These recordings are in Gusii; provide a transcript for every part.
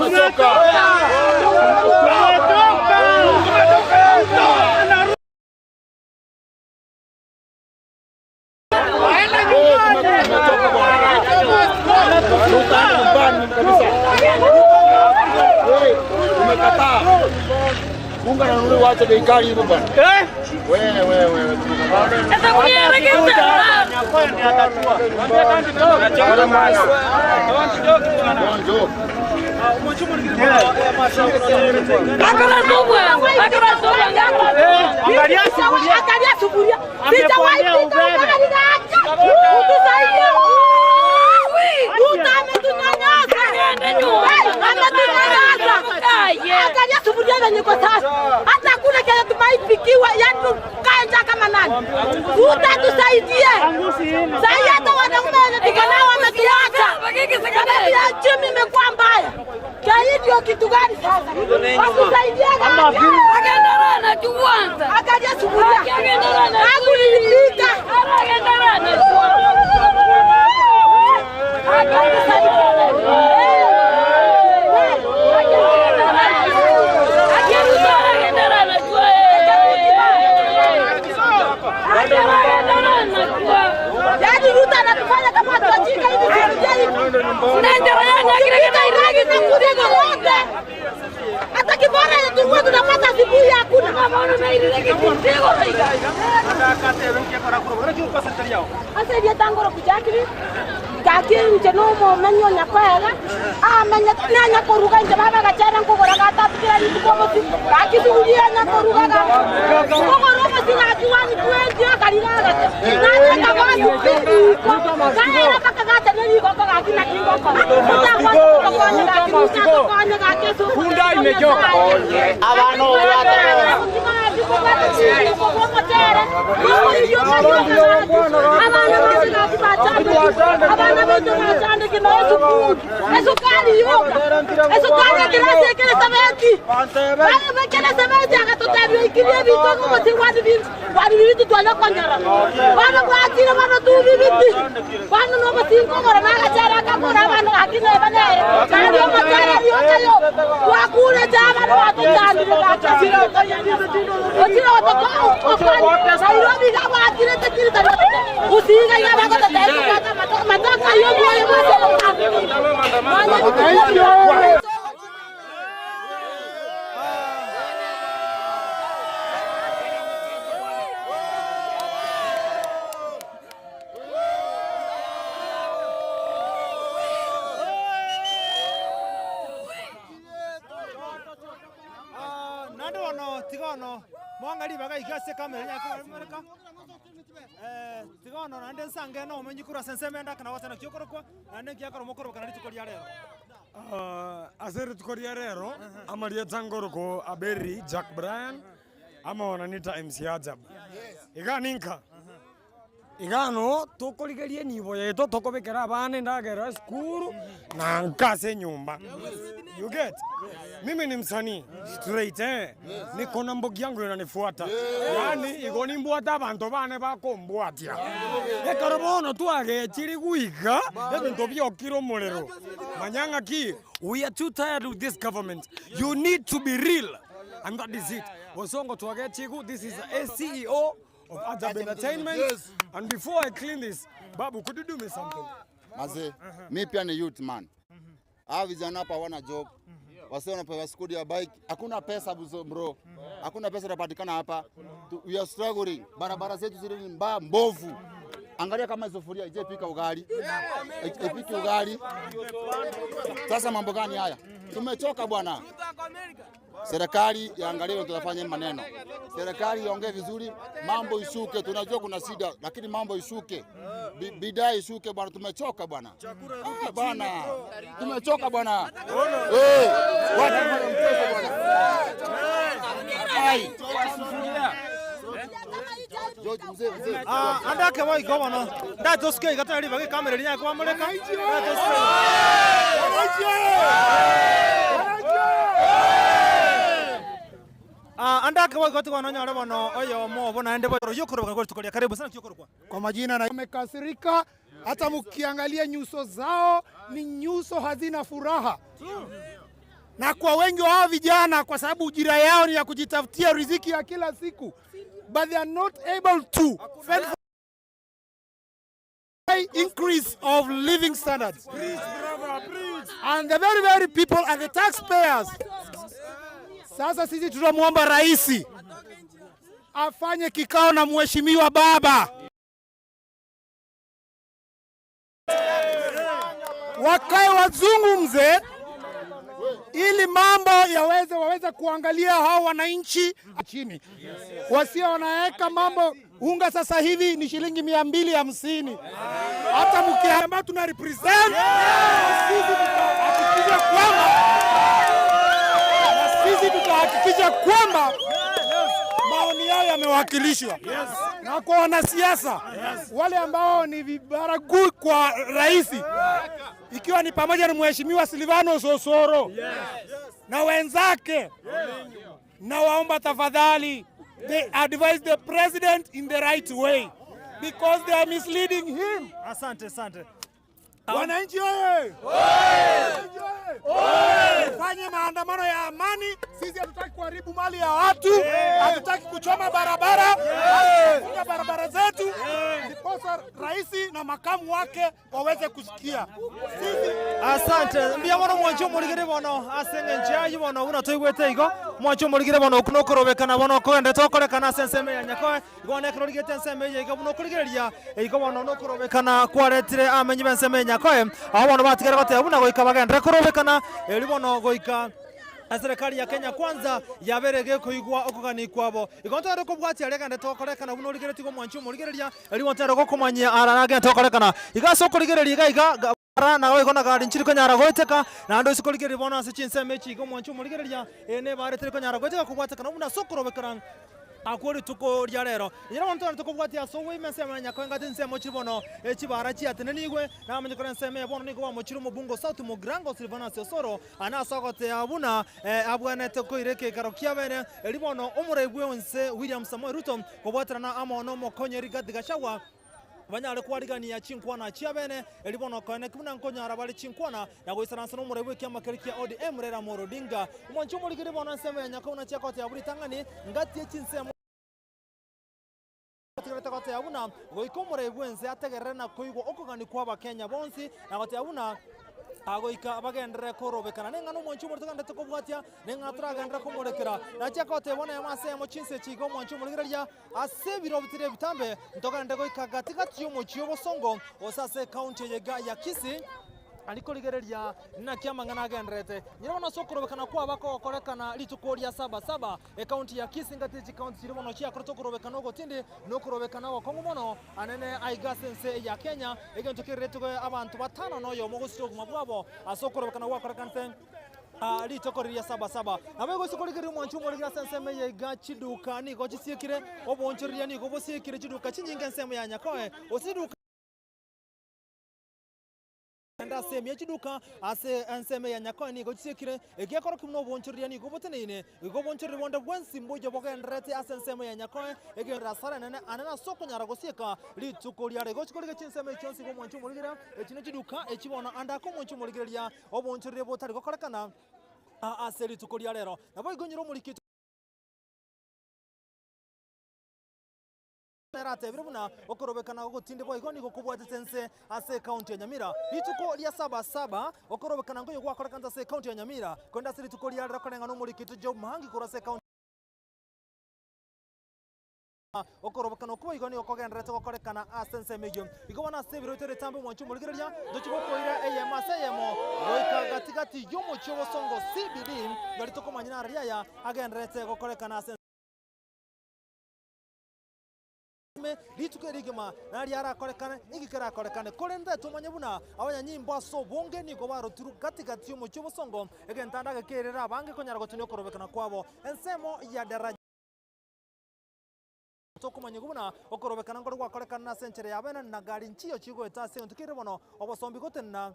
Tumechoka. Tumechoka bwana. Tutaenda nyumbani kabisa. Wewe, Tumekataa. Unga na nunua wacha bei kali hivyo bwana. Wewe wewe wewe tumekataa. Njoo. Angalia sufuria. Sijawahi pika ugali gaki. Utusaidie. Ruto ametunyanyasa. Ametunyanyasa. Angalia sufuria venye iko sasa. Hata hakuna kenye tumaipikiwa, yani tukae njaa kama nani. Ruto atusaidie. Sahii hata wanaume wenye tuko nao wametuacha. Sababu ya uchumi imekuwa mbaya. Hii ndio kitu gani sasa? Watusaidie gaki. Angalia sufuria. Hakunilipika. Yaani Ruto anatufanya kama watu wajinga hivi sufuria hivi. Ukipika ugali na kunywa yote. Hata kibora yenye tulikuwa tunapata asubuhi hakuna. Ase erieta ngoro kujakiri gaki inche nomomenyi onya koega amenye nanya koruga inche baba gachera nkogora gatatu kera rituko obosi gaki suguria anya koruga gaki nkogora obosi gaki wani twenty akarira agate nabeka basi riko gaera mpaka gatene rigoko gaki naki ngokora otagotokonye gaki rutatokonye gaki Punda imechoka. Abana betu bachandike na esukuru esukari yoka esukari ekirasi ekere sebeti ekere sebeti agatotabia ikirie ebinto ngogosi gwani bibiti twanya konyora bano bwatire bano tubibiti bano nobosinkogora nagachere akagora abana gaki neba nere nari omochere riokayo twakure cha abana batochandire gaki otire Nairobi gabwatire tekiri usiga iga bagoteteta matoka yo moyo Naende bono tiga ono mwang'arie ribaga iga ase ekamera nyakomereka tiga ono naende nsange na omonyi korwa ase ensemo ende ake na gose naki okorokwa naende nki ekero mokorokana rituko ria rero. Ase rituko ria rero amarieta ngorokwa Aberi Jack Brian amo na Nita MC Ajab. Iga ninka. Iga no tokorigeria enibo yaito tokobekera abana endagera esukuru na nka ase enyomba. You get? Mimi ni msanii straight eh. Niko na mbogi yangu inanifuata. Yaani igo nimbwate abanto bane bakombwatia. Ekero bono twagechire goika ebinto biokire omorero. Manya ng'aki we are too tired with this government. You need to be real and that is it. Bosongo twagechigwe this is a CEO of Ajab Entertainment. Yes. And before I clean this, Babu, could you do me something? Mazee, mi pia ni youth man. Hawa vijana hapa hawana job. Wase wanapewa skudi ya bike. Hakuna pesa buzo bro. Hakuna pesa inapatikana hapa. Tu- We are struggling. Barabara zetu zile ni mbaya mbovu. Angalia kama sufuria ije pika ugali. Ipiki ugali. Sasa mambo gani haya? Tumechoka bwana. Serikali iangalie vile tunafanya hii maneno. Serikali iongee vizuri, mambo ishuke. Tunajua kuna shida, lakini mambo ishuke, Bi- bidhaa ishuke bwana. Tumechoka bwana, Ah, bwana, tumechoka bwana. Eh, watu wanafanya mchezo bwana. Ai. George, mzee, mzee. Ande ake boigo bono, ndatosuke iga tore ribaga ekamera eria nyare kwamoreka, ndatosuke. Ande ake boigo tiga nonyore bono oyomo obo naende boigo oyio okorobokana kwa rituko ria karibu sana naki okorokwa. Kwa majina na wamekasirika, hata mkiangalia nyuso zao ni nyuso hazina furaha. Na kwa wengi wa hao vijana, kwa sababu ujira yao ni ya kujitafutia riziki ya kila siku, but they are not able to fend for increase of living standards. Preach, brother, preach. And the very very people and the taxpayers. Sasa sisi tunamwomba rais afanye kikao na mheshimiwa baba, wakae wazungumze ili mambo yaweze waweze kuangalia hao wananchi chini, wasio wanaweka mambo. Unga sasa hivi ni shilingi 250, hata mkiamba tuna represent sisi tutahakikisha kwamba na sisi tutahakikisha kwamba maoni yao yamewakilishwa. Na kwa wanasiasa wale ambao ni vibaragui kwa rais, ikiwa ni pamoja na mheshimiwa Silvano Sosoro na wenzake, na waomba tafadhali, they advise the president in the right way because they are misleading him. Asante, asante. Wananchi oye! Wananchi oye! Tufanye maandamano ya amani. Sisi hatutaki kuharibu mali ya watu, hatutaki kuchoma barabara, kufunga barabara zetu, ndiposa rais na makamu wake waweze kusikia sisi. Asante. Mbuya mono mwanche omorigere bono ase eng'encho yaye bono buna toigwete igo, mwanche omorigere bono okwo nokorobekana bono okogenderete gokorekana ase ensemo ya Nyakoe, igo bono ekero origete ensemo eye iga buna okorigereria, igo bono nokorobekana kwaretire amenyi b'ensemo ya Nyakoe, abwo bono batigare goteba buna goika bagenderere korobekana, erio bono goika eserekari ya Kenya Kwanza yabere gekoigwa okogania kwabo. Igo ntogende kobwatia aria agenderete gokorekana buna origeretie igo mwanche omorigereria, erio ntogende gokomanyia ara agenderete gokorekana. Iga ase okorigereria iga iga. Ara naboigo na gari nchiri konyara goeteka, naende ase korigereria bono ase chinsemo echi iga omwanche omorigereria, eye nebare teri konyara goeteka kobwatekana buna ase okorobekana akwo rituko ria rero. Inye bono togende tokobwatia ase oboime ensemo ya Nyakoe ngati ensemo chiri bono chibara chiatenenigwe, namanye kore ensemo eye bono nigo bamochire omobunge o South Mugirango Silvanus Osoro, aa nase ogoteeba buna abwenerete koira ekeikaro kiabene, erio bono omorai bwense William Samoei Ruto kobwaterana amo nomokonyi Rigathi Gachagua, Banyare kwarigania chinkwana chi'abene, erio bono okoeneki buna nkonyara bare chinkwana, na goisaransa n'omorai bw'ekiama keria kia ODM Raila Amolo Odinga. Omwanchi omorigeri bono ensemo ya Nyakau nachia goteba buna ritang'ani, ngatie chinsemo tigarete goteba buna goika omorai bw'ense ategerere na koigwa okogania kw'Abakenya bonsi, na goteba buna goika bagenderere korobekana. Neng'ana omwanchi omorito togenderete kobwatia, neng'ana toragenderere komorekera. Nachia goteba bono eyemo ase eyemo chinse echi iga omwanchi omorigereria, Ase ebiro bitari ebitambe ntogende goika gati-gati y'omochie o'bosongo, gose ase ekaunti eye iga ya Kisii, aria korigereria naki amang'ana agendererete. Nyora bono ase okorobekana kwaba kogokorekana rituko ria Saba-saba, ekaunti ya Kisii ngati ye chikaunti chiria bono chiakorete okorobekana ogotindi na okorobekana ogokong'u mono anene aiga ase ense ya Kenya, egento kereretwe abanto batano na oyomo gosiria obogima bwabo ase okorobekana gwakorekanete. Rituko riria Saba-saba. Naboigo ase korigereria omwancho omorigire ase ensemo eye iga chiduka nigo chisiekire, oboonchoreria nigo bosiekire chiduka chinyinge ensemo ya Nyakoe, gose chiduka ende ase emia chiduka ase ensemo ya Nyakoe nigo chisiekire, egekorokio buna oboonchoreria nigo boteneine. Igo oboonchoreria bonde bwensi mboiyo bogendererete ase ensemo ya Nyakoe, egenderera asare enene anene ase okonyara gosieka rituko riare. Gochia korigia chinsemo echi chionsi iga omwancho omorigire, echi ne chiduka echi bono ande ake omwancho omorigereria Oboonchoreria botari gokorekana ase rituko ria rero. Naboigo nyora omoriki nere atebire buna okorobekana gogotindi boigo nigo kobwatete ense ase ekaunti ya Nyamira. Rituko ria saba saba okorobekana nkoiyo gwakorekanete ase ekaunti ya Nyamira, korende ase rituko ria rero koreng'ana omoriki Job Mahangi korwa ase ekaunti Okorobokana okwo boigo nigo kogendererete gokorekana ase ensemo eyio. Igo bono ase ebiro biaito ritambe omwancho omorigereria, ntochie gokoira eyemo ase eyemo goika gati-gati y'omochie obosongo CBD, nari tokomanya naro riaya agendererete gokorekana ase ime rituko eri rigima nari arakorekane, ninki kerakorekane. Korende tomanye buna abanyanyimbo ase obonge nigo barotirwe gati-gati y'omochie obosongo, egento ande abange konyara gotinia okorobekana kwabo. Ensemo ya Daraja. Tokomanya buna okorobekana nkore gwakorekana ase enchera ya bene, na gari nchiyo chigoeta ase egento kere bono obosombi gotenena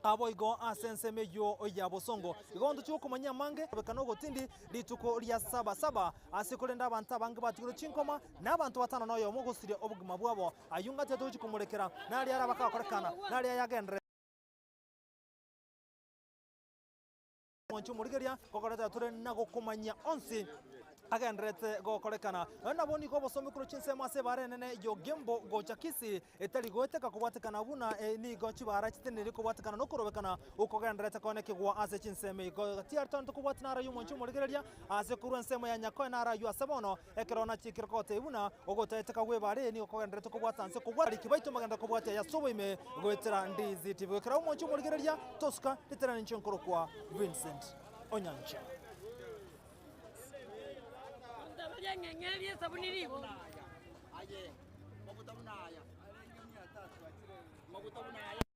aboigo ase ensemo eyio ya bosongo. Igo ntochie gokomanyia amange korobekana ogotindi rituko ria saba saba ase korende abanto abange batigirwe chinkoma na abanto batano na oyomo gosiria obogima bwabo. Ayio ngati atogochia komorekera naria arabe akagokorekana naria ayagenderere. omwanchi omorigereria, gokoretera tore na gokomanyia onsi agendererete gokorekana. Nonya nabo nigo obosomi korwa chinsemo ase ebara enene y'Ogembo gocha Kisii etari goeteka kobwatekana buna nigo chibara chiteneniri kobwatekana nokorobekana okogendererete koenekigwa ase chinsemo igo. Gati aria togende kobwatia naro ayio omwanchi omorigereria ase korwa ensemo ya Nyakoe naro ayio ase bono ekero nachikire gotebia buna ogotaeteka gw'ebara eye nigo kogendererete kobwata nse kobua abariki baito mbagende kobwatia aya ase oboime goetera Ndizi TV. Goikera omwanchi omorigereria tosuka riterane inche nkorokwa Vincent Onyancha. Aye, maguta buna aya. Maguta buna aya.